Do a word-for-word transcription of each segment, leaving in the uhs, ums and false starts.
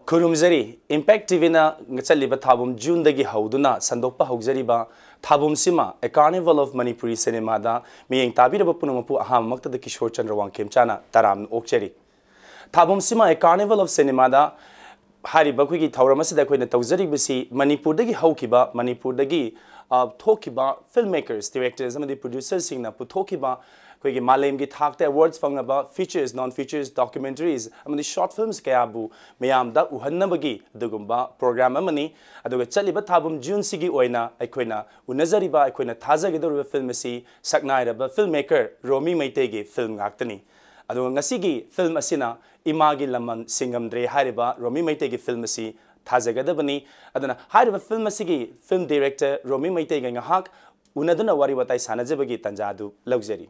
ꯈꯨꯔꯨꯝꯖꯔꯤ꯫ Impact TVꯅ ꯆꯠꯂꯤꯕ ꯊꯥꯕꯝ Juneꯗꯒꯤ ꯍꯧꯗꯨꯅ ꯁꯟꯗꯣꯛꯄ ꯍꯧꯖꯔꯤꯕ ꯊꯥꯕꯝꯁꯤꯃ A Carnival of Manipuri Cinemaꯗ ꯃꯤꯠꯌꯦꯡ ꯇꯥꯕꯤꯔꯕ ꯄꯨꯝꯅꯃꯛꯄꯨ ꯑꯍꯥꯟꯕꯃꯛꯇꯗ ꯀꯤꯁꯣꯔ ꯆꯟꯗ꯭ꯔ ꯋꯥꯡꯈꯦꯝꯆꯥꯅ ꯇꯔꯥꯝꯅ ꯑꯣꯛꯆꯔꯤ꯫ ꯊꯥꯕꯝꯁꯤꯃ A Carnival of Cinemaꯗ ꯍꯥꯏꯔꯤꯕ ꯑꯩꯈꯣꯏꯒꯤ ꯊꯧꯔꯝ ꯑꯁꯤꯗ ꯑꯩꯈꯣꯏꯅ ꯇꯧꯖꯔꯤꯕꯁꯤ ꯃꯅꯤꯄꯨꯔꯗꯒꯤ ꯍꯧꯈꯤꯕ, ꯃꯅꯤꯄꯨꯔꯗꯒꯤ, ꯑ, ꯊꯣꯛꯈꯤꯕ filmmakers, directors ꯑꯃꯗꯤ producerꯁꯤꯡꯅ ꯄꯨꯊꯣꯛꯈꯤꯕ ꯑꯩꯈꯣꯏꯒꯤ ꯃꯥꯂꯦꯝꯒꯤ ꯊꯥꯛꯇ awards ꯐꯪꯂꯕ features, non features, documentaries ꯑꯃꯗꯤ short films ꯀꯌꯥꯕꯨ ꯃꯤꯌꯥꯝꯗ ꯎꯍꯟꯅꯕꯒꯤ ꯑꯗꯨꯒꯨꯝꯕ program ꯑꯃꯅꯤ꯫ ꯑꯗꯨꯒ ꯆꯠꯂꯤꯕ ꯊꯥꯕꯝ Juneꯁꯤꯒꯤ ꯑꯣꯏꯅ ꯑꯩꯈꯣꯏꯅ ꯎꯅꯖꯔꯤꯕ, ꯑꯩꯈꯣꯏꯅ ꯊꯥꯖꯒꯗꯧꯔꯤꯕ film ꯑꯁꯤ ꯁꯛꯅꯥꯏꯔꯕ filmmaker ꯔꯣꯃꯤ ꯃꯩꯇꯩꯒꯤ film ꯉꯥꯛꯇꯅꯤ꯫ ꯑꯗꯨꯒ ꯉꯁꯤꯒꯤ film ꯑꯁꯤꯅ ꯏꯃꯥꯒꯤ ꯂꯃꯟ ꯁꯤꯡꯉꯝꯗ꯭ꯔꯦ ꯍꯥꯏꯔꯤꯕ ꯔꯣꯃꯤ ꯃꯩꯇꯩꯒꯤ film ꯑꯁꯤ ꯊꯥꯖꯒꯗꯕꯅꯤ꯫ ꯑꯗꯨꯅ ꯍꯥꯏꯔꯤꯕ film ꯑꯁꯤꯒꯤ film director ꯔꯣꯃꯤ ꯃꯩꯇꯩꯒ ꯉꯥꯏꯍꯥꯛ ꯎꯅꯗꯨꯅ ꯋꯥꯔꯤ ꯋꯥꯇꯥꯏ ꯁꯥꯟꯅꯖꯕꯒꯤ ꯇꯥꯟꯖꯥ ꯑꯗꯨ ꯂꯧꯖꯔꯤ꯫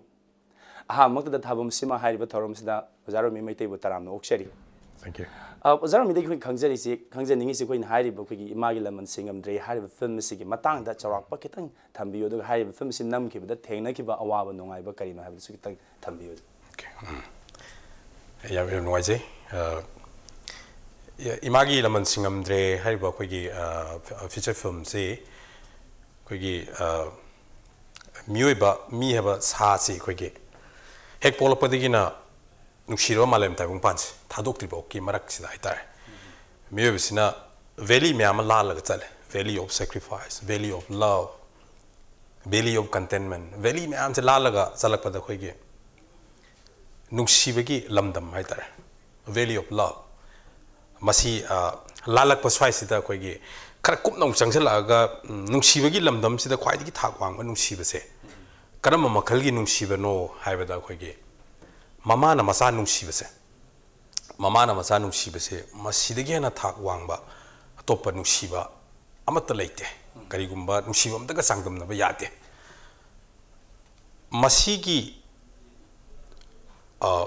ꯑꯍꯥꯟꯕꯃꯛꯇꯗ ꯊꯥꯕꯝꯁꯤꯃ ꯍꯥꯏꯔꯤꯕ ꯊꯧꯔꯝꯁꯤꯗ ꯑꯣꯖꯥ ꯔꯣꯃꯤ ꯃꯩꯇꯩꯕꯨ ꯇꯔꯥꯝꯅ ꯑꯣꯛꯆꯔꯤ꯫ Thank you. ꯑ, ꯑꯣꯖꯥ ꯔꯣꯃꯤꯗꯒꯤ ꯑꯩꯈꯣꯏ ꯈꯪꯖꯔꯤꯁꯤ, ꯈꯪꯖꯅꯤꯡꯉꯤꯁꯤ ꯑꯩꯈꯣꯏꯅ ꯍꯥꯏꯔꯤꯕ ꯑꯩꯈꯣꯏꯒꯤ ꯏꯃꯥꯒꯤ ꯂꯃꯟ ꯁꯤꯡꯉꯝꯗ꯭ꯔꯦ ꯍꯥꯏꯔꯤꯕ film ꯑꯁꯤꯒꯤ ꯃꯇꯥꯡꯗ ꯆꯥꯎꯔꯥꯛꯄ ꯈꯤꯇꯪ ꯊꯝꯕꯤꯌꯨ, ꯑꯗꯨꯒ ꯍꯥꯏꯔꯤꯕ film ꯑꯁꯤ ꯅꯝꯈꯤꯕꯗ ꯊꯦꯡꯅꯈꯤꯕ ꯑꯋꯥꯕ ꯅꯨꯡꯉꯥꯏꯕ ꯀꯔꯤꯅꯣ ꯍꯥꯏꯕꯗꯨꯁꯨ ꯈꯤꯇꯪ ꯊꯝꯕꯤꯌꯨ꯫ Okay. ꯎꯝ꯫ ꯌꯥꯝ ꯌꯥꯝ ꯅꯨꯡꯉꯥꯏꯖꯩ꯫ ꯑ, ꯏꯃꯥꯒꯤ ꯂꯃꯟ ꯁꯤꯡꯉꯝꯗ꯭ꯔꯦ ꯍꯥꯏꯔꯤꯕ ꯑꯩꯈꯣꯏꯒꯤ, ꯑ, feature filmꯁꯤ ꯑꯩꯈꯣꯏꯒꯤ, ꯑ, ꯃꯤꯑꯣꯏꯕ, ꯃꯤ ꯍꯥꯏꯕ ꯁꯥꯁꯤ ꯑꯩꯈꯣꯏꯒꯤ ꯍꯦꯛ ꯄꯣꯛꯂꯛꯄꯗꯒꯤꯅ ꯅꯨꯡꯁꯤꯔꯕ ꯃꯥꯂꯦꯝ ꯇꯥꯏꯕꯪꯄꯥꯟꯁꯦ ꯊꯥꯗꯣꯛꯇ꯭ꯔꯤꯐꯥꯎꯒꯤ ꯃꯔꯛꯁꯤꯗ ꯍꯥꯏꯇꯥꯔꯦ, ꯃꯤꯑꯣꯏꯕꯁꯤꯅ valley ꯃꯌꯥꯝ ꯑꯃ ꯂꯥꯜꯂꯒ ꯆꯠꯂꯦ꯫ Valley of sacrifice, valley of love, valley of contentment, valley ꯃꯌꯥꯝꯁꯦ ꯂꯥꯜꯂꯒ ꯆꯠꯂꯛꯄꯗ ꯑꯩꯈꯣꯏꯒꯤ ꯅꯨꯡꯁꯤꯕꯒꯤ ꯂꯝꯗꯝ ꯍꯥꯏꯇꯥꯔꯦ, valley of love꯫ ꯃꯁꯤ, ꯑ, ꯂꯥꯜꯂꯛꯄ ꯁ꯭ꯋꯥꯏꯁꯤꯗ ꯑꯩꯈꯣꯏꯒꯤ ꯈꯔ ꯀꯨꯞꯅ ꯑꯃꯨꯛ ꯆꯪꯁꯤꯜꯂꯛꯑꯒ, ꯎꯝ, ꯅꯨꯡꯁꯤꯕꯒꯤ ꯂꯝꯗꯝꯁꯤꯗ ꯈ꯭ꯋꯥꯏꯗꯒꯤ ꯊꯥꯛ ꯋꯥꯡꯕ ꯅꯨꯡꯁꯤꯕꯁꯦ ꯀꯔꯝꯕ ꯃꯈꯜꯒꯤ ꯅꯨꯡꯁꯤꯕꯅꯣ ꯍꯥꯏꯕꯗ, ꯑꯩꯈꯣꯏꯒꯤ ꯃꯃꯥꯅ ꯃꯆꯥ ꯅꯨꯡꯁꯤꯕꯁꯦ, ꯃꯃꯥꯅ ꯃꯆꯥ ꯅꯨꯡꯁꯤꯕꯁꯦ ꯃꯁꯤꯗꯒꯤ ꯍꯦꯟꯅ ꯊꯥꯛ ꯋꯥꯡꯕ ꯑꯇꯣꯞꯄ ꯅꯨꯡꯁꯤꯕ ꯑꯃꯠꯇ ꯂꯩꯇꯦ꯫ ꯀꯔꯤꯒꯨꯝꯕ ꯅꯨꯡꯁꯤꯕ ꯑꯃꯠꯇꯒ ꯆꯥꯡꯗꯝꯅꯕ ꯌꯥꯗꯦ꯫ ꯃꯁꯤꯒꯤ, ꯑ,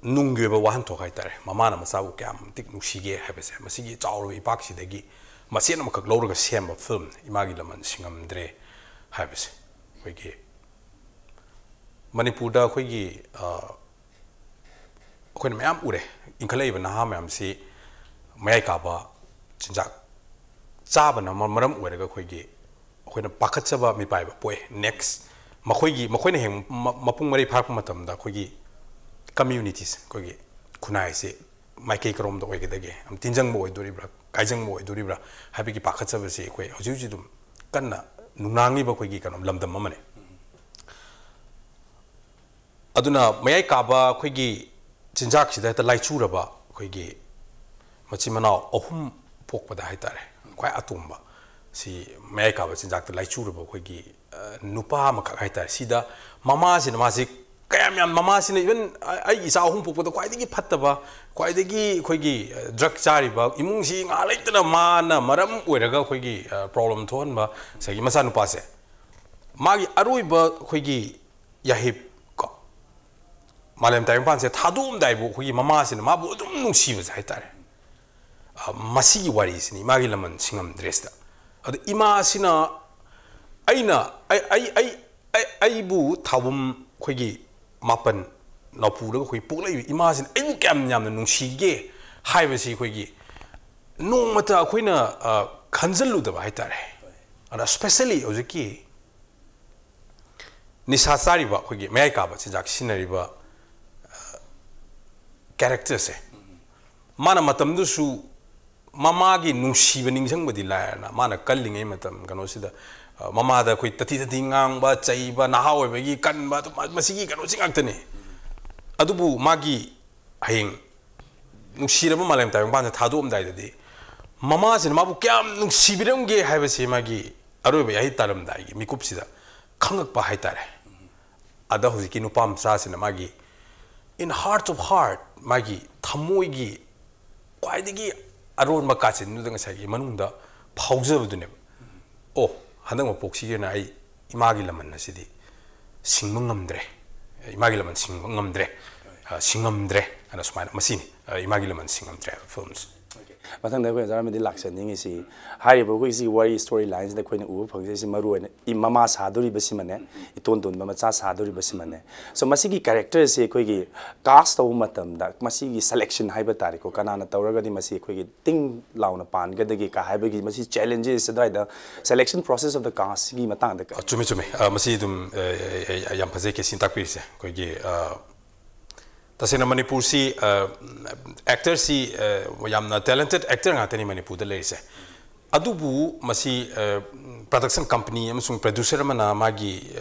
ꯅꯨꯡꯒꯤ ꯑꯣꯏꯕ ꯋꯥꯍꯟꯊꯣꯛ ꯍꯥꯏꯇꯥꯔꯦ, ꯃꯃꯥꯅ ꯃꯆꯥꯕꯨ ꯀꯌꯥꯝ ꯃꯇꯤꯛ ꯅꯨꯡꯁꯤꯒꯦ ꯍꯥꯏꯕꯁꯦ, ꯃꯁꯤꯒꯤ ꯆꯥꯎꯔꯕ ꯏꯄꯥꯛꯁꯤꯗꯒꯤ ꯃꯆꯦꯠ ꯑꯃꯈꯛ ꯂꯧꯔꯒ ꯁꯦꯝꯕ film ꯏꯃꯥꯒꯤ ꯂꯃꯟ ꯁꯤꯡꯉꯝꯗ꯭ꯔꯦ ꯍꯥꯏꯕꯁꯦ꯫ ꯑꯩꯈꯣꯏꯒꯤ ꯃꯅꯤꯄꯨꯔꯗ ꯑꯩꯈꯣꯏꯒꯤ, ꯑ, ꯑꯩꯈꯣꯏꯅ ꯃꯌꯥꯝ ꯎꯔꯦ, ꯏꯟꯈꯠꯂꯛꯏꯕ ꯅꯍꯥ ꯃꯌꯥꯝꯁꯤ ꯃꯌꯥꯏ ꯀꯥꯕ ꯆꯤꯟꯖꯥꯛ ꯆꯥꯕꯅ ꯃ- ꯃꯔꯝ ꯑꯣꯏꯔꯒ ꯑꯩꯈꯣꯏꯒꯤ, ꯑꯩꯈꯣꯏꯅ ꯄꯥꯈꯠꯆꯕ ꯃꯤꯄꯥꯏꯕ ꯄꯣꯛꯑꯦ꯫ ꯅꯦꯛꯁ, ꯃꯈꯣꯏꯒꯤ, ꯃꯈꯣꯏꯅ ꯍꯦꯛ ꯃ- ꯃꯄꯨꯡ ꯃꯔꯩ ꯐꯥꯔꯛꯄ ꯃꯇꯝꯗ ꯑꯩꯈꯣꯏꯒꯤ ꯀꯝꯃ꯭ꯌꯨꯅꯤꯇꯤꯁ, ꯑꯩꯈꯣꯏꯒꯤ ꯈꯨꯟꯅꯥꯏꯁꯦ ꯃꯥꯏꯀꯩ ꯀꯔꯣꯝꯗ ꯑꯣꯏꯒꯗꯒꯦ? ꯇꯤꯟꯖꯪꯕ ꯑꯣꯏꯗꯣꯔꯤꯕ꯭ꯔꯥ, ꯀꯥꯏꯖꯪꯕ ꯑꯣꯏꯗꯣꯔꯤꯕ꯭ꯔꯥ ꯍꯥꯏꯕꯒꯤ ꯄꯥꯈꯠꯆꯕꯁꯤ ꯑꯩꯈꯣꯏ ꯍꯧꯖꯤꯛ ꯍꯧꯖꯤꯛ ꯑꯗꯨꯝ ꯀꯟꯅ ꯅꯨꯡꯅꯥꯡꯉꯤꯕ ꯑꯩꯈꯣꯏꯒꯤ ꯀꯩꯅꯣ ꯂꯝꯗꯝ ꯑꯃꯅꯤ꯫ ꯑꯗꯨꯅ ꯃꯌꯥꯏ ꯀꯥꯕ ꯑꯩꯈꯣꯏꯒꯤ ꯆꯤꯟꯖꯥꯛꯁꯤꯗ ꯍꯦꯛꯇ ꯂꯥꯏꯆꯨꯔꯕ ꯑꯩꯈꯣꯏꯒꯤ ꯃꯆꯤꯟ ꯃꯅꯥꯎ ꯑꯍꯨꯝ ꯄꯣꯛꯄꯗ ꯍꯥꯏꯇꯥꯔꯦ, ꯈ꯭ꯋꯥꯏ ꯑꯇꯣꯝꯕ ꯁꯤ ꯃꯌꯥꯏ ꯀꯥꯕ ꯆꯤꯟꯖꯥꯛꯇ ꯂꯥꯏꯆꯨꯔꯕ ꯑꯩꯈꯣꯏꯒꯤ, ꯑ, ꯅꯨꯄꯥ ꯑꯃꯈꯛ ꯍꯥꯏꯇꯥꯔꯦ꯫ ꯁꯤꯗ ꯃꯃꯥꯁꯤꯅ ꯃꯥꯁꯤ ꯀꯌꯥꯝ ꯌꯥꯝ, ꯃꯃꯥꯁꯤꯅ ꯏꯚꯟ ꯑꯩꯒꯤ ꯏꯆꯥ ꯑꯍꯨꯝ ꯄꯣꯛꯄꯗ ꯈ꯭ꯋꯥꯏꯗꯒꯤ ꯐꯠꯇꯕ, ꯈ꯭ꯋꯥꯏꯗꯒꯤ ꯑꯩꯈꯣꯏꯒꯤ, ꯑ, ꯗ꯭ꯔꯒ ꯆꯥꯔꯤꯕ ꯏꯃꯨꯡꯁꯤ ꯉꯥꯏꯍꯥꯛ ꯂꯩꯇꯅ ꯃꯥꯅ ꯃꯔꯝ ꯑꯣꯏꯔꯒ ꯑꯩꯈꯣꯏꯒꯤ, ꯑ, ꯄ꯭ꯔꯣꯕ꯭ꯂꯦꯝ ꯊꯣꯛꯍꯟꯕ ꯉꯁꯥꯏꯒꯤ ꯃꯆꯥꯅꯨꯄꯥꯁꯦ꯫ ꯃꯥꯒꯤ ꯑꯔꯣꯏꯕ ꯑꯩꯈꯣꯏꯒꯤ ꯌꯥꯍꯤꯞ ꯀꯣ, ꯃꯥꯂꯦꯝ ꯇꯥꯏꯕꯪꯄꯥꯟꯁꯦ ꯊꯥꯗꯣꯛꯑꯝꯗꯥꯏꯕꯨ ꯑꯩꯈꯣꯏꯒꯤ ꯃꯃꯥꯁꯤꯅ ꯃꯥꯕꯨ ꯑꯗꯨꯝ ꯅꯨꯡꯁꯤꯕꯁꯦ ꯍꯥꯏꯇꯥꯔꯦ꯫ ꯑ, ꯃꯁꯤꯒꯤ ꯋꯥꯔꯤꯁꯤꯅꯤ ꯃꯥꯒꯤ ꯂꯃꯟ ꯁꯤꯡꯉꯝꯗ꯭ꯔꯦꯁꯤꯗ꯫ ꯑꯗ ꯏꯃꯥꯁꯤꯅ ꯑꯩꯅ, ꯑꯩ, ꯑꯩ, ꯑꯩ, ꯑꯩ, ꯑꯩꯕꯨ ꯊꯥꯕꯨꯝ ꯑꯩꯈꯣꯏꯒꯤ ꯃꯥꯄꯟ ꯅꯥꯎꯄꯨꯔꯒ ꯑꯩꯈꯣꯏ ꯄꯣꯛꯂꯛꯏꯕ ꯏꯃꯥꯁꯤꯅ ꯑꯩꯕꯨ ꯀꯌꯥꯝ ꯌꯥꯝꯅ ꯅꯨꯡꯁꯤꯒꯦ ꯍꯥꯏꯕꯁꯤ ꯑꯩꯈꯣꯏꯒꯤ ꯅꯣꯡꯃꯇ ꯑꯩꯈꯣꯏꯅ, ꯑ, ꯈꯟꯖꯜꯂꯨꯗꯕ ꯍꯥꯏꯇꯥꯔꯦ꯫ ꯑꯗ especially ꯍꯧꯖꯤꯛꯀꯤ ꯅꯤꯁꯥ ꯆꯥꯔꯤꯕ, ꯑꯩꯈꯣꯏꯒꯤ ꯃꯌꯥꯏ ꯀꯥꯕ ꯆꯤꯟꯖꯥꯛ ꯁꯤꯖꯤꯟꯅꯔꯤꯕ, ꯑ, ꯀꯦꯔꯦꯛꯇꯔꯁꯦ, ꯃꯥꯅ ꯃꯇꯝꯗꯨꯁꯨ ꯃꯃꯥꯒꯤ ꯅꯨꯡꯁꯤꯕ ꯅꯤꯡꯁꯤꯡꯕꯗꯤ ꯂꯥꯏꯔꯅ, ꯃꯥꯅ ꯀꯜꯂꯤꯉꯩ ꯃꯇꯝ ꯀꯩꯅꯣꯁꯤꯗ, ꯑ, ꯃꯃꯥꯗ ꯑꯩꯈꯣꯏ ꯇꯊꯤ ꯇꯊꯤ ꯉꯥꯡꯕ, ꯆꯩꯕ, ꯅꯍꯥ ꯑꯣꯏꯕꯒꯤ ꯀꯟꯕ, ꯑꯗꯨꯝ ꯃꯁꯤꯒꯤ ꯀꯩꯅꯣꯁꯤ ꯉꯥꯛꯇꯅꯤ꯫ ꯑꯗꯨꯕꯨ ꯃꯥꯒꯤ ꯍꯌꯦꯡ ꯅꯨꯡꯁꯤꯔꯕ ꯃꯥꯂꯦꯝ ꯇꯥꯏꯕꯪꯄꯥꯟꯁꯦ ꯊꯥꯗꯣꯛꯑꯝꯗꯥꯏꯗꯗꯤ ꯃꯃꯥꯁꯤꯅ ꯃꯥꯕꯨ ꯀꯌꯥꯝ ꯅꯨꯡꯁꯤꯕꯤꯔꯝꯒꯦ ꯍꯥꯏꯕꯁꯤ ꯃꯥꯒꯤ ꯑꯔꯣꯏꯕ ꯌꯥꯍꯤꯞ ꯇꯥꯔꯝꯗꯥꯏꯒꯤ ꯃꯤꯀꯨꯞꯁꯤꯗ ꯈꯪꯉꯛꯄ ꯍꯥꯏꯇꯥꯔꯦ꯫ ꯑꯗ ꯍꯧꯖꯤꯛꯀꯤ ꯅꯨꯄꯥ ꯃꯆꯥꯁꯤꯅ ꯃꯥꯒꯤ in heart of heart, ꯃꯥꯒꯤ ꯊꯃꯣꯏꯒꯤ ꯈ꯭ꯋꯥꯏꯗꯒꯤ ꯑꯔꯣꯟꯕ ꯀꯥꯆꯤꯟꯗꯨꯗ ꯉꯁꯥꯏꯒꯤ ꯃꯅꯨꯡꯗ ꯐꯥꯎꯖꯕꯗꯨꯅꯦꯕ꯫ ꯑꯣ, ꯍꯟꯗꯛ ꯃꯄꯣꯛꯁꯤꯒꯤ ꯑꯣꯏꯅ ꯑꯩ ꯏꯃꯥꯒꯤ ꯂꯃꯟ ꯑꯁꯤꯗꯤ ꯁꯤꯡꯕ ꯉꯝꯗ꯭ꯔꯦ, ꯏꯃꯥꯒꯤ ꯂꯃꯟ ꯁꯤꯡꯕ ꯉꯝꯗ꯭ꯔꯦ, ꯑ, ꯁꯤꯡꯉꯝꯗ꯭ꯔꯦ ꯍꯥꯏꯅ ꯁꯨꯃꯥꯏꯅ, ꯃꯁꯤꯅꯤ, ꯑ, ꯏꯃꯥꯒꯤ ꯂꯃꯟ ꯁꯤꯡꯉꯝꯗ꯭ꯔꯦ ꯍꯥꯏꯕ ꯐꯤꯂꯝꯁꯦ꯫ ꯃꯊꯪꯗ ꯑꯩꯈꯣꯏ ꯑꯣꯖꯥ ꯔꯥꯃꯤꯗꯤ ꯂꯥꯛꯆꯅꯤꯡꯉꯤꯁꯤ, ꯍꯥꯏꯔꯤꯕ ꯑꯩꯈꯣꯏ ꯁꯤꯒꯤ ꯋꯥꯔꯤ ꯁ꯭ꯇꯣꯔꯤ ꯂꯥꯏꯟꯁꯤꯗ ꯑꯩꯈꯣꯏꯅ ꯎꯕ ꯐꯪꯖꯩꯁꯤ ꯃꯔꯨ ꯑꯣꯏꯅ ꯏ- ꯃꯃꯥ ꯁꯥꯗꯣꯔꯤꯕꯁꯤꯃꯅꯦ, ꯏꯇꯣꯟ ꯇꯣꯟꯕ ꯃꯆꯥ ꯁꯥꯗꯣꯔꯤꯕꯁꯤꯃꯅꯦ꯫ ꯁꯣ ꯃꯁꯤꯒꯤ ꯀꯦꯔꯦꯛꯇꯔꯁꯤ ꯑꯩꯈꯣꯏꯒꯤ ꯀꯥꯁ ꯇꯧꯕ ꯃꯇꯝꯗ ꯃꯁꯤꯒꯤ ꯁꯦꯂꯦꯛꯁꯟ ꯍꯥꯏꯕ ꯇꯥꯔꯦꯀꯣ, ꯀꯅꯥꯅ ꯇꯧꯔꯒꯗꯤ ꯃꯁꯤ ꯑꯩꯈꯣꯏꯒꯤ ꯇꯤꯡ ꯂꯥꯎꯅ ꯄꯥꯟꯒꯗꯒꯦ ꯀ ꯍꯥꯏꯕꯒꯤ ꯃꯁꯤ ꯆꯦꯂꯦꯟꯖꯦꯁ ꯑꯗꯨꯋꯥꯏꯗ, selection process of the castꯁꯤꯒꯤ ꯃꯇꯥꯡꯗ ꯀ- ꯑ, ꯆꯨꯝꯃꯤ ꯆꯨꯝꯃꯤ꯫ ꯑ, ꯃꯁꯤ ꯑꯗꯨꯝ ꯑ, ꯑ, ꯑ, ꯌꯥꯝ ꯐꯖꯩ ꯀꯦꯁꯤꯅ ꯇꯥꯛꯄꯤꯔꯤꯁꯦ꯫ ꯑꯩꯈꯣꯏꯒꯤ ꯑ, ꯇꯁꯦꯡꯅ ꯃꯅꯤꯄꯨꯔꯁꯤ ꯑꯦꯛꯇꯔꯁꯤ ꯌꯥꯝꯅ ꯇꯦꯂꯦꯟꯇꯦꯠ ꯑꯦꯛꯇꯔ ꯉꯥꯛꯇꯅꯤ ꯃꯅꯤꯄꯨꯔꯗ ꯂꯩꯔꯤꯁꯦ꯫ ꯑꯗꯨꯕꯨ ꯃꯁꯤ ꯄ꯭ꯔꯗꯛꯁꯟ ꯀꯝꯄꯅꯤ ꯑꯃꯁꯨꯡ ꯄ꯭ꯔꯗ꯭ꯌꯨꯁꯔ ꯑꯃꯅ ꯃꯥꯒꯤ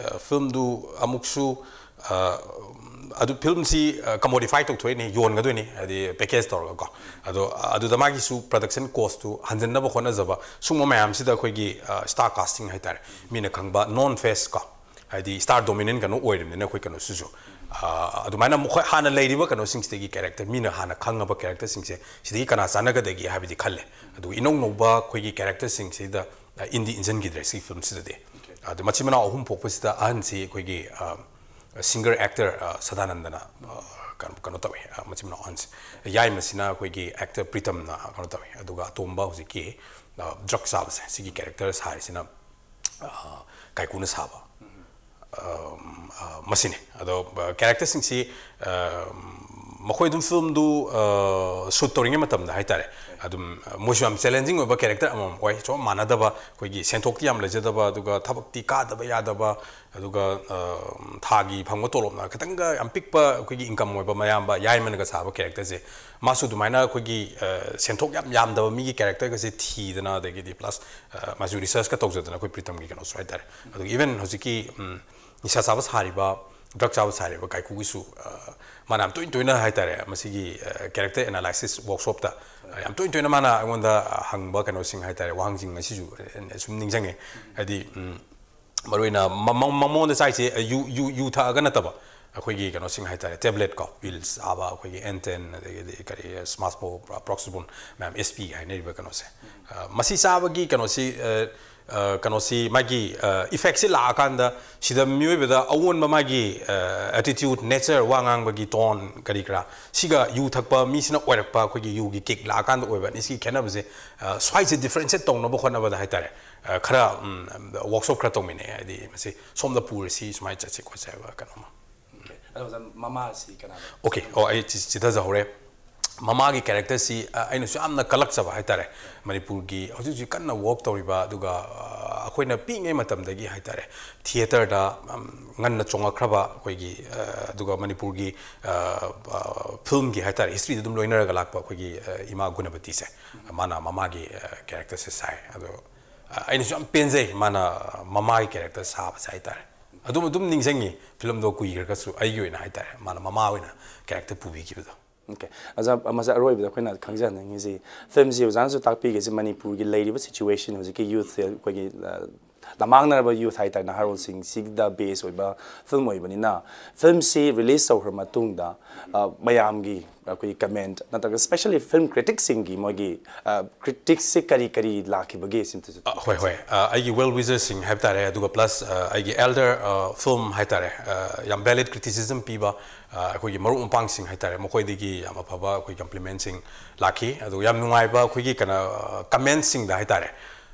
ꯐꯤꯂꯝꯗꯨ ꯑꯃꯨꯛꯁꯨ ꯑ, ꯑꯗꯨ ꯐꯤꯂꯝꯁꯤ ꯀꯃꯣꯗꯤꯐꯥꯏ ꯇꯧꯊꯣꯛꯏꯅꯦ, ꯌꯣꯟꯒꯗꯣꯏꯅꯤ, ꯍꯥꯏꯗꯤ ꯄꯦꯀꯦꯖ ꯇꯧꯔꯒꯀꯣ꯫ ꯑꯗꯣ ꯑꯗꯨꯗ ꯃꯥꯒꯤꯁꯨ ꯄ꯭ꯔꯗꯛꯁꯟ ꯀꯣꯁꯇꯨ ꯍꯟꯖꯤꯟꯅꯕ ꯍꯣꯠꯅꯖꯕ, ꯁꯨꯝꯕ ꯃꯌꯥꯝꯁꯤꯗ ꯑꯩꯈꯣꯏꯒꯤ ꯁ꯭ꯇꯥꯔ ꯀꯥꯁꯇꯤꯡ ꯍꯥꯏꯇꯥꯔꯦ, ꯃꯤꯅ ꯈꯪꯕ ꯅꯣꯟ ꯐꯦꯁ ꯀꯣ, ꯍꯥꯏꯗꯤ ꯁ꯭ꯇꯥꯔ ꯗꯣꯃꯤꯅꯦꯟ ꯀꯩꯅꯣ ꯑꯣꯏꯔꯤꯕꯅꯤꯅ ꯑꯩꯈꯣꯏ ꯀꯩꯅꯣꯁꯤꯁꯨ꯫ ꯑ, ꯑꯗꯨꯃꯥꯏꯅ ꯃꯈꯣꯏ ꯍꯥꯟꯅ ꯂꯩꯔꯤꯕ ꯀꯩꯅꯣꯁꯤꯡꯁꯤꯗꯒꯤ ꯀꯦꯔꯦꯛꯇꯔ, ꯃꯤꯅ ꯍꯥꯟꯅ ꯈꯪꯉꯕ ꯀꯦꯔꯦꯛꯇꯔꯁꯤꯡꯁꯦ ꯁꯤꯗꯒꯤ ꯀꯅꯥ ꯆꯥꯟꯅꯒꯗꯒꯦ ꯍꯥꯏꯕꯗꯤ ꯈꯜꯂꯦ꯫ ꯑꯗꯨꯒ ꯏꯅꯧ ꯅꯧꯕ ꯑꯩꯈꯣꯏꯒꯤ ꯀꯦꯔꯦꯛꯇꯔꯁꯤꯡꯁꯤꯗ ꯑ, ꯏꯟꯗꯤ ꯏꯟꯁꯤꯟꯈꯤꯗ꯭ꯔꯦ ꯁꯤ ꯐꯤꯂꯝꯁꯤꯗꯗꯤ꯫ ꯑꯗꯨ ꯃꯆꯤꯟ ꯃꯅꯥꯎ ꯑꯍꯨꯝ ꯄꯣꯛꯄꯁꯤꯗ ꯑꯍꯟꯁꯤ ꯑꯩꯈꯣꯏꯒꯤ ꯁꯤꯡꯒꯔ ꯑꯦꯛꯇꯔ ꯁꯗꯥꯅꯟꯗꯅ ꯑ, ꯀꯩꯅꯣ ꯀꯩꯅꯣ ꯇꯧꯋꯤ, ꯑ, ꯃꯆꯤꯟ ꯃꯅꯥꯎ ꯑꯍꯟꯁꯦ꯫ ꯌꯥꯏꯃꯁꯤꯅ ꯑꯩꯈꯣꯏꯒꯤ ꯑꯦꯛꯇꯔ ꯄ꯭ꯔꯤꯇꯝꯅ ꯀꯩꯅꯣ ꯇꯧꯋꯤ꯫ ꯑꯗꯨꯒ ꯑꯇꯣꯝꯕ ꯍꯧꯖꯤꯛꯀꯤ ꯗ꯭ꯔꯛ ꯆꯥꯕꯁꯦ, ꯁꯤꯒꯤ ꯀꯦꯔꯦꯛꯇꯔ ꯁꯥꯔꯤꯁꯤꯅ ꯑ, ꯀꯥꯏꯀꯨꯅ ꯁꯥꯕ꯫ ꯑꯝ, ꯑ, ꯃꯁꯤꯅꯤ꯫ ꯑꯗꯣ ꯀꯦꯔꯦꯛꯇꯔꯁꯤꯡꯁꯤ ꯑ, ꯃꯈꯣꯏ ꯑꯗꯨꯝ ꯐꯤꯂꯝꯗꯨ ꯁꯨꯠ ꯇꯧꯔꯤꯉꯩ ꯃꯇꯝꯗ ꯍꯥꯏꯇꯥꯔꯦ, ꯑꯗꯨꯝ ꯑ, ꯃꯣꯏꯁꯨ ꯌꯥꯝ ꯆꯦꯂꯦꯟꯖꯤꯡ ꯑꯣꯏꯕ ꯀꯦꯔꯦꯛꯇꯔ ꯑꯃꯃꯝ ꯑꯣꯏ꯫ ꯁꯨꯝ ꯃꯥꯟꯅꯗꯕ, ꯑꯩꯈꯣꯏꯒꯤ ꯁꯦꯟꯊꯣꯛꯇꯤ ꯌꯥꯝ ꯂꯩꯖꯗꯕ, ꯑꯗꯨꯒ ꯊꯕꯛꯇꯤ ꯀꯥꯗꯕ ꯌꯥꯗꯕ, ꯑꯗꯨꯒ ꯑ, ꯊꯥꯒꯤ ꯐꯪꯕ ꯇꯣꯂꯣꯞꯅ ꯈꯤꯇꯪꯒ ꯌꯥꯝ ꯄꯤꯛꯄ ꯑꯩꯈꯣꯏꯒꯤ ꯏꯟꯀꯝ ꯑꯣꯏꯕ ꯃꯌꯥꯝꯕ ꯌꯥꯏꯃꯅꯒ ꯁꯥꯕ ꯀꯦꯔꯦꯛꯇꯔꯁꯦ, ꯃꯥꯁꯨ ꯑꯗꯨꯃꯥꯏꯅ ꯑꯩꯈꯣꯏꯒꯤ ꯑ, ꯁꯦꯟꯊꯣꯛ ꯌꯥꯝ ꯌꯥꯝꯗꯕ ꯃꯤꯒꯤ ꯀꯦꯔꯦꯛꯇꯔꯒꯁꯦ ꯊꯤꯗꯅ, ꯑꯗꯒꯤꯗꯤ ꯄ꯭ꯂꯁ ꯃꯥꯁꯨ ꯔꯤꯁꯔꯁꯀ ꯇꯧꯖꯗꯅ ꯑꯩꯈꯣꯏ ꯄ꯭ꯔꯤꯇꯝꯒꯤ ꯀꯩꯅꯣꯁꯨ ꯍꯥꯏꯇꯥꯔꯦ꯫ ꯑꯗꯨꯒ ꯏꯚꯟ ꯍꯧꯖꯤꯛꯀꯤ ꯎꯝ, ꯅꯤꯁꯥ ꯆꯥꯕ ꯁꯥꯔꯤꯕ, ꯗ꯭ꯔꯛ ꯆꯥꯕ ꯁꯥꯔꯤꯕ ꯀꯥꯏꯀꯨꯒꯤꯁꯨ ꯑ, ꯃꯥꯅ ꯌꯥꯝ ꯇꯣꯏꯅ ꯇꯣꯏꯅ ꯍꯥꯏꯇꯥꯔꯦ, ꯃꯁꯤꯒꯤ ꯀꯦꯔꯦꯛꯇꯔ ꯑꯦꯅꯥꯂꯥꯏꯁꯤꯁ ꯋꯥꯔꯛꯁꯣꯞꯇ ꯌꯥꯝ ꯇꯣꯏꯅ ꯇꯣꯏꯅ ꯃꯥꯅ ꯑꯩꯉꯣꯟꯗ ꯍꯪꯕ ꯀꯩꯅꯣꯁꯤꯡ ꯍꯥꯏꯇꯥꯔꯦ, ꯋꯥꯍꯪꯁꯤꯡ ꯉꯁꯤꯁꯨ ꯑ, ꯁꯨꯝ ꯅꯤꯡꯁꯤꯡꯉꯦ꯫ ꯍꯥꯏꯗꯤ ꯎꯝ, ꯃꯔꯨꯑꯣꯏꯅ ꯃ- ꯃ- ꯃꯉꯣꯟꯗ ꯆꯥꯏꯁꯦ ꯌꯨ ꯌꯨ ꯌꯨ ꯊꯛꯑꯒ ꯅꯠꯇꯕ, ꯑꯩꯈꯣꯏꯒꯤ ꯀꯩꯅꯣꯁꯤꯡ ꯍꯥꯏꯇꯥꯔꯦ, ꯇꯦꯕ꯭ꯂꯦꯠ ꯀꯣ, ꯄꯤꯜꯁ ꯆꯥꯕ, ꯑꯩꯈꯣꯏꯒꯤ ꯑꯦꯟꯇꯦꯟ, ꯑꯗꯒꯤꯗꯤ ꯀꯔꯤ, ꯁ꯭ꯃꯥꯁꯄꯣ, ꯄ꯭ꯔꯣꯛꯁꯤꯕꯣꯟ ꯃꯌꯥꯝ, ꯑꯦꯁ ꯄꯤ ꯍꯥꯏꯅꯔꯤꯕ ꯀꯩꯅꯣꯁꯦ꯫ ꯑ, ꯃꯁꯤ ꯆꯥꯕꯒꯤ ꯀꯩꯅꯣꯁꯤ, ꯑ, ꯑ, ꯀꯩꯅꯣꯁꯤ, ꯃꯥꯒꯤ ꯏꯐꯦꯛꯁꯤ ꯂꯥꯛꯑꯀꯥꯟꯗ ꯁꯤꯗ ꯃꯤꯑꯣꯏꯕꯗ ꯑꯑꯣꯟꯕ, ꯃꯥꯒꯤ ꯑꯦꯇꯤꯇ꯭ꯌꯨꯠ, ꯅꯦꯆꯔ, ꯋꯥ ꯉꯥꯡꯕꯒꯤ ꯇꯣꯟ, ꯀꯔꯤ ꯀꯔꯥ, ꯁꯤꯒ ꯌꯨ ꯊꯛꯄ ꯃꯤꯁꯤꯅ ꯑꯣꯏꯔꯛꯄ ꯑꯩꯈꯣꯏꯒꯤ ꯌꯨꯒꯤ ꯀꯤꯛ ꯂꯥꯛꯑꯀꯥꯟꯗ ꯑꯣꯏꯕ ꯑꯅꯤꯁꯤꯒꯤ ꯈꯦꯠꯅꯕꯁꯦ, ꯑ, ꯁ꯭ꯋꯥꯏꯁꯦ ꯗꯤꯐ꯭ꯔꯦꯟꯁꯤꯌꯦꯠ ꯇꯧꯅꯕ ꯍꯣꯠꯅꯕꯗ ꯍꯥꯏꯇꯥꯔꯦ, ꯑ, ꯈꯔ, ꯎꯝ, ꯋꯥꯔꯛꯁꯣꯞ ꯈꯔ ꯇꯧꯃꯤꯟꯅꯩ꯫ ꯍꯥꯏꯗꯤ ꯃꯁꯤ ꯁꯣꯝꯗ ꯄꯨꯔꯁꯤ, ꯁꯨꯃꯥꯏꯅ ꯆꯠꯁꯤ ꯈꯣꯠꯁꯤ ꯍꯥꯏꯕ ꯀꯩꯅꯣꯝꯃ꯫ ꯑꯗꯣ ꯑꯣꯖꯥ, ꯃꯃꯥꯁꯤ ꯀꯅꯥꯅꯣ? ꯑꯣꯀꯦ, ꯑꯣ, ꯑꯩ ꯁꯤ- ꯆꯤꯊꯖꯍꯧꯔꯦ꯫ ꯃꯃꯥꯒꯤ ꯀꯦꯔꯦꯛꯇꯔꯁꯤ, ꯑ, ꯑꯩꯅꯁꯨ ꯌꯥꯝꯅ ꯀꯜꯂꯛꯆꯕ ꯍꯥꯏꯇꯥꯔꯦ꯫ ꯃꯅꯤꯄꯨꯔꯒꯤ ꯍꯧꯖꯤꯛ ꯍꯧꯖꯤꯛ ꯀꯟꯅ ꯋꯥꯔꯛ ꯇꯧꯔꯤꯕ, ꯑꯗꯨꯒ, ꯑ, ꯑꯩꯈꯣꯏꯅ ꯄꯤꯛꯏꯉꯩ ꯃꯇꯝꯗꯒꯤ ꯍꯥꯏꯇꯥꯔꯦ, ꯊꯤꯌꯦꯇꯔꯗ, ꯎꯝ, ꯉꯟꯅ ꯆꯣꯡꯉꯛꯈ꯭ꯔꯕ ꯑꯩꯈꯣꯏꯒꯤ, ꯑ, ꯑꯗꯨꯒ ꯃꯅꯤꯄꯨꯔꯒꯤ, ꯑ, ꯑ, ꯐꯤꯂꯝꯒꯤ ꯍꯥꯏꯇꯥꯔꯦ, ꯍꯤꯁꯇ꯭ꯔꯤꯗ ꯑꯗꯨꯝ ꯂꯣꯏꯅꯔꯒ ꯂꯥꯛꯄ ꯑꯩꯈꯣꯏꯒꯤ, ꯑ, ꯏꯃꯥ ꯒꯨꯅꯕꯇꯤꯁꯦ, ꯃꯥꯅ ꯃꯃꯥꯒꯤ, ꯑ, ꯀꯦꯔꯦꯛꯇꯔꯁꯦ ꯁꯥꯏ꯫ ꯑꯗꯣ, ꯑ, ꯑꯩꯅꯁꯨ ꯌꯥꯝ ꯄꯦꯟꯖꯩ ꯃꯥꯅ ꯃꯃꯥꯒꯤ ꯀꯦꯔꯦꯛꯇꯔ ꯁꯥꯕꯁꯦ ꯍꯥꯏꯇꯥꯔꯦ꯫ ꯑꯗꯨꯝ, ꯑꯗꯨꯝ ꯅꯤꯡꯁꯤꯡꯉꯤ, ꯐꯤꯂꯝꯗꯣ ꯀꯨꯏꯈ꯭ꯔꯒꯁꯨ ꯑꯩꯒꯤ ꯑꯣꯏꯅ ꯍꯥꯏꯇꯥꯔꯦ, ꯃꯥꯅ ꯃꯃꯥ ꯑꯣꯏꯅ ꯀꯦꯔꯦꯛꯇꯔ ꯄꯨꯕꯤꯈꯤꯕꯗꯣ꯫ ꯑꯣꯀꯦ ꯑꯣꯖꯥ, ꯃꯁꯤ ꯑꯔꯣꯏꯕꯗ ꯑꯩꯈꯣꯏꯅ ꯈꯪꯖꯍꯟꯅꯤꯡꯉꯤꯁꯤ, ꯐꯤꯂꯝꯁꯤ ꯑꯣꯖꯥꯅꯁꯨ ꯇꯥꯛꯄꯤꯒꯦꯁꯤ, ꯃꯅꯤꯄꯨꯔꯒꯤ ꯂꯩꯔꯤꯕ ꯁꯤꯆꯨꯋꯦꯁꯟ, ꯍꯧꯖꯤꯛꯀꯤ ꯌꯨꯠꯁꯦ ꯑꯩꯈꯣꯏꯒꯤ, ꯑ, ꯂꯝꯃꯥꯡꯅꯔꯕ ꯌꯨꯠ ꯍꯥꯏꯇꯥꯔꯦ, ꯅꯍꯥꯔꯣꯜꯁꯤꯡꯁꯤꯗ ꯕꯦꯁ ꯑꯣꯏꯕ ꯐꯤꯂꯝ ꯑꯣꯏꯕꯅꯤꯅ, ꯐꯤꯂꯝꯁꯤ ꯔꯤꯂꯤꯁ ꯇꯧꯈ꯭ꯔ ꯃꯇꯨꯡꯗ, ꯑ, ꯃꯌꯥꯝꯒꯤ ꯑꯩꯈꯣꯏꯒꯤ ꯀꯃꯦꯟꯠ ꯅꯠꯇ꯭ꯔꯒ ꯁ꯭ꯄꯦꯁꯦꯜꯂꯤ ꯐꯤꯂꯝ ꯀ꯭ꯔꯤꯇꯤꯛꯁꯤꯡꯒꯤ ꯃꯣꯏꯒꯤ, ꯑ, ꯀ꯭ꯔꯤꯇꯤꯛꯁꯤ ꯀꯔꯤ ꯀꯔꯤ ꯂꯥꯛꯈꯤꯕꯒꯦ ꯁꯤꯝꯇꯁꯨ? ꯑ, ꯍꯣꯏ, ꯍꯣꯏ꯫ ꯑ, ꯑꯩꯒꯤ ꯋꯦꯜ ꯋꯤꯖꯔꯁꯤꯡ ꯍꯥꯏꯕ ꯇꯥꯔꯦ, ꯑꯗꯨꯒ ꯄ꯭ꯂꯁ, ꯑ, ꯑꯩꯒꯤ ꯑꯦꯜꯗꯔ, ꯑ, ꯐꯤꯂꯝ ꯍꯥꯏ ꯇꯥꯔꯦ, ꯑ, ꯌꯥꯝ ꯚꯦꯂꯤꯗ ꯀ꯭ꯔꯤꯇꯤꯁꯤꯖꯝ ꯄꯤꯕ, ꯑ, ꯑꯩꯈꯣꯏꯒꯤ ꯃꯔꯨꯞ ꯃꯄꯥꯡꯁꯤꯡ ꯍꯥꯏ ꯇꯥꯔꯦ, ꯃꯈꯣꯏꯗꯒꯤ ꯌꯥꯝ ꯑꯐꯕ ꯑꯩꯈꯣꯏ ꯀꯝꯄ꯭ꯂꯤꯃꯦꯟꯁꯤꯡ ꯂꯥꯛꯈꯤ꯫ ꯑꯗꯨꯒ ꯌꯥꯝ ꯅꯨꯡꯉꯥꯏꯕ ꯑꯩꯈꯣꯏꯒꯤ ꯀꯩꯅꯣ, ꯑ, ꯀꯃꯦꯟꯁꯤꯡꯗ ꯍꯥꯏ ꯇꯥꯔꯦ,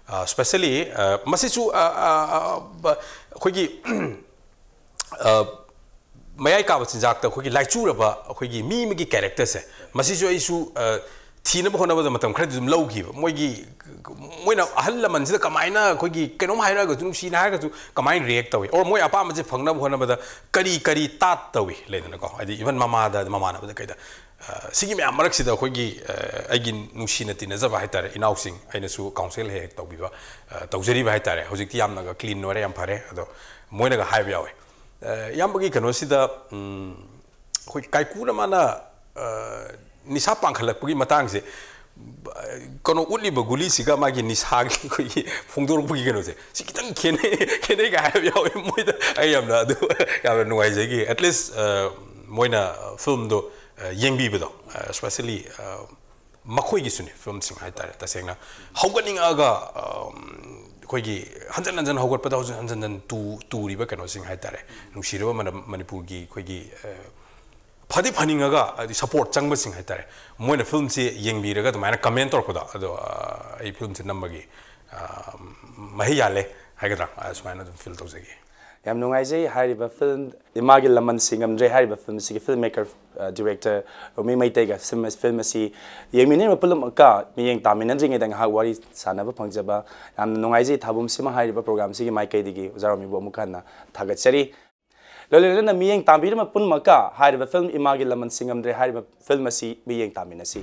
ꯑ, ꯁ꯭ꯄꯦꯁꯦꯜꯂꯤ, ꯑ, ꯃꯁꯤꯁꯨ, ꯑ, ꯑ, ꯑ, ꯕ-, ꯑꯩꯈꯣꯏꯒꯤ, ꯑ, ꯃꯌꯥꯏ ꯀꯥꯕ ꯆꯤꯟꯖꯥꯛꯇ ꯑꯩꯈꯣꯏꯒꯤ ꯂꯥꯏꯆꯨꯔꯕ ꯑꯩꯈꯣꯏꯒꯤ ꯃꯤ ꯑꯃꯒꯤ ꯀꯦꯔꯦꯛꯇꯔꯁꯦ, ꯃꯁꯤꯁꯨ ꯑꯩꯁꯨ, ꯑ, ꯊꯤꯅꯕ ꯍꯣꯠꯅꯕꯗ ꯃꯇꯝ ꯈꯔꯗꯤ ꯑꯗꯨꯝ ꯂꯧꯈꯤꯕ꯫ ꯃꯣꯏꯒꯤ, ꯃꯣꯏꯅ ꯑꯍꯜ ꯂꯃꯟꯁꯤꯗ ꯀꯃꯥꯏꯅ ꯑꯩꯈꯣꯏꯒꯤ ꯀꯩꯅꯣꯝ ꯍꯥꯏꯔꯛꯑꯒꯁꯨ, ꯅꯨꯡꯁꯤꯅ ꯍꯥꯏꯔꯒꯁꯨ ꯀꯃꯥꯏꯅ ꯔꯤꯌꯦꯛ ꯇꯧꯏ, ꯑꯣꯔ ꯃꯣꯏ ꯑꯄꯥꯝꯕꯁꯦ ꯐꯪꯅꯕ ꯍꯣꯠꯅꯕꯗ ꯀꯔꯤ ꯀꯔꯤ ꯇꯥꯠ ꯇꯧꯏ ꯂꯩꯗꯅꯀꯣ, ꯍꯥꯏꯗꯤ ꯏꯚꯟ ꯃꯃꯥꯗ, ꯃꯃꯥꯟꯅꯕꯗ ꯀꯩꯗ꯫ ꯑ, ꯁꯤꯒꯤ ꯃꯌꯥꯝ ꯃꯔꯛꯁꯤꯗ ꯑꯩꯈꯣꯏꯒꯤ, ꯑ, ꯑꯩꯒꯤ ꯅꯨꯡꯁꯤꯅ ꯇꯤꯟꯅꯖꯕ ꯍꯥꯏ ꯇꯥꯔꯦ, ꯏꯅꯥꯎꯁꯤꯡ, ꯑꯩꯅꯁꯨ ꯀꯥꯎꯟꯁꯤꯜ ꯍꯦꯛ ꯍꯦꯛ ꯇꯧꯕꯤꯕ, ꯑ, ꯇꯧꯖꯔꯤꯕ ꯍꯥꯏ ꯇꯥꯔꯦ꯫ ꯍꯧꯖꯤꯛꯇꯤ ꯌꯥꯝꯅꯒ ꯀ꯭ꯂꯤꯟ ꯑꯣꯏꯔꯦ, ꯌꯥꯝ ꯐꯔꯦ꯫ ꯑꯗꯣ ꯃꯣꯏꯅꯒ ꯍꯥꯏꯕ ꯌꯥꯎꯋꯦ, ꯑ, ꯏꯌꯥꯝꯕꯒꯤ ꯀꯩꯅꯣꯁꯤꯗ, ꯎꯝ, ꯑꯩꯈꯣꯏ ꯀꯥꯏꯀꯨꯅ ꯃꯥꯅ, ꯑ, ꯅꯤꯁꯥ ꯄꯥꯡꯈꯠꯂꯛꯄꯒꯤ ꯃꯇꯥꯡꯁꯦ ꯀꯩꯅꯣ ꯎꯠꯂꯤꯕ ꯒꯨꯂꯤꯁꯤꯒ ꯃꯥꯒꯤ ꯅꯤꯁꯥꯒꯤ ꯑꯩꯈꯣꯏꯒꯤ ꯐꯣꯡꯗꯣꯔꯛꯄꯒꯤ ꯀꯩꯅꯣꯁꯦ, ꯁꯤ ꯈꯤꯇꯪ ꯈꯦꯠꯅꯩ, ꯈꯦꯠꯅꯩꯒ ꯍꯥꯏꯕ ꯌꯥꯎꯋꯦ ꯃꯣꯏꯗ꯫ ꯑꯩ ꯌꯥꯝꯅ ꯑꯗꯨ ꯌꯥꯝꯅ ꯅꯨꯡꯉꯥꯏꯖꯈꯤ꯫ At least ꯃꯣꯏꯅ ꯐꯤꯂꯝꯗꯣ ꯌꯦꯡꯕꯤꯕꯗꯣ, especially ꯃꯈꯣꯏꯒꯤꯁꯨꯅꯦ ꯐꯤꯂꯝꯁꯤꯡ ꯍꯥꯏꯇꯥꯔꯦ, ꯇꯁꯦꯡꯅ ꯍꯧꯒꯠꯅꯤꯡꯉꯛꯑꯒ ꯑꯩꯈꯣꯏꯒꯤ ꯍꯟꯖꯟ ꯍꯟꯖꯟ ꯍꯧꯒꯠꯄꯗ ꯍꯧꯖꯤꯛ ꯍꯟꯖꯟ ꯍꯟꯖꯟ ꯇꯨ ꯇꯨꯔꯤꯕ ꯀꯩꯅꯣꯁꯤꯡ ꯍꯥꯏꯇꯥꯔꯦ, ꯅꯨꯡꯁꯤꯔꯕ ꯃꯅꯤꯄꯨꯔꯒꯤ ꯑꯩꯈꯣꯏꯒꯤ ꯐꯗꯤ ꯐꯅꯤꯡꯉꯒ, ꯍꯥꯏꯗꯤ ꯁꯄꯣꯔꯠ ꯆꯪꯕꯁꯤꯡ ꯍꯥꯏꯇꯥꯔꯦ, ꯃꯣꯏꯅ ꯐꯤꯂꯝꯁꯤ ꯌꯦꯡꯕꯤꯔꯒ ꯑꯗꯨꯃꯥꯏꯅ ꯀꯃꯦꯟ ꯇꯧꯔꯛꯄꯗꯣ, ꯑꯗꯣ ꯑꯩ ꯐꯤꯂꯝꯁꯤ ꯅꯝꯕꯒꯤ ꯃꯍꯩ ꯌꯥꯜꯂꯦ ꯍꯥꯏꯒꯗ꯭ꯔꯥ, ꯁꯨꯃꯥꯏꯅ ꯑꯗꯨꯝ ꯐꯤꯜ ꯇꯧꯖꯒꯦ꯫ ꯌꯥꯝ ꯅꯨꯡꯉꯥꯏꯖꯩ꯫ ꯍꯥꯏꯔꯤꯕ ꯐꯤꯂꯝ ꯏꯃꯥꯒꯤ ꯂꯃꯟ ꯁꯤꯡꯉꯝꯗ꯭ꯔꯦ ꯍꯥꯏꯔꯤꯕ ꯐꯤꯂꯝꯁꯤꯒꯤ ꯐꯤꯂꯝ ꯃꯦꯀꯔ ꯗꯤꯔꯦꯛꯇꯔ ꯔꯣꯃꯤ ꯃꯩꯇꯩꯒ ꯐꯤꯂꯝ ꯐꯤꯂꯝ ꯑꯁꯤ ꯌꯦꯡꯃꯤꯟꯅꯔꯤꯕ ꯄꯨꯝꯅꯃꯛꯀ ꯃꯤꯠꯌꯦꯡ ꯇꯥꯃꯤꯟꯅꯗ꯭ꯔꯤꯉꯩꯗ ꯉꯥꯏꯍꯥꯛ ꯋꯥꯔꯤ ꯁꯥꯟꯅꯕ ꯐꯪꯖꯕ ꯌꯥꯝꯅ ꯅꯨꯡꯉꯥꯏꯖꯩ꯫ ꯊꯥꯕꯨꯝꯁꯤꯃ ꯍꯥꯏꯔꯤꯕ ꯄ꯭ꯔꯣꯒ꯭ꯔꯥꯝꯁꯤꯒꯤ ꯃꯥꯏꯀꯩꯗꯒꯤ ꯑꯣꯖꯥ ꯔꯣꯃꯤꯕꯨ ꯑꯃꯨꯛ ꯍꯟꯅ ꯊꯥꯒꯠꯆꯔꯤ꯫ ꯂꯣꯏꯅꯅ ꯃꯤꯠꯌꯦꯡ ꯇꯥꯕꯤꯔꯤꯕ ꯄꯨꯝꯅꯃꯛꯀ ꯍꯥꯏꯔꯤꯕ ꯐꯤꯂꯝ ꯏꯃꯥꯒꯤ ꯂꯃꯟ ꯁꯤꯡꯉꯝꯗ꯭ꯔꯦ ꯍꯥꯏꯔꯤꯕ ꯐꯤꯂꯝ ꯑꯁꯤ ꯃꯤꯠꯌꯦꯡ ꯇꯥꯃꯤꯟꯅꯁꯤ꯫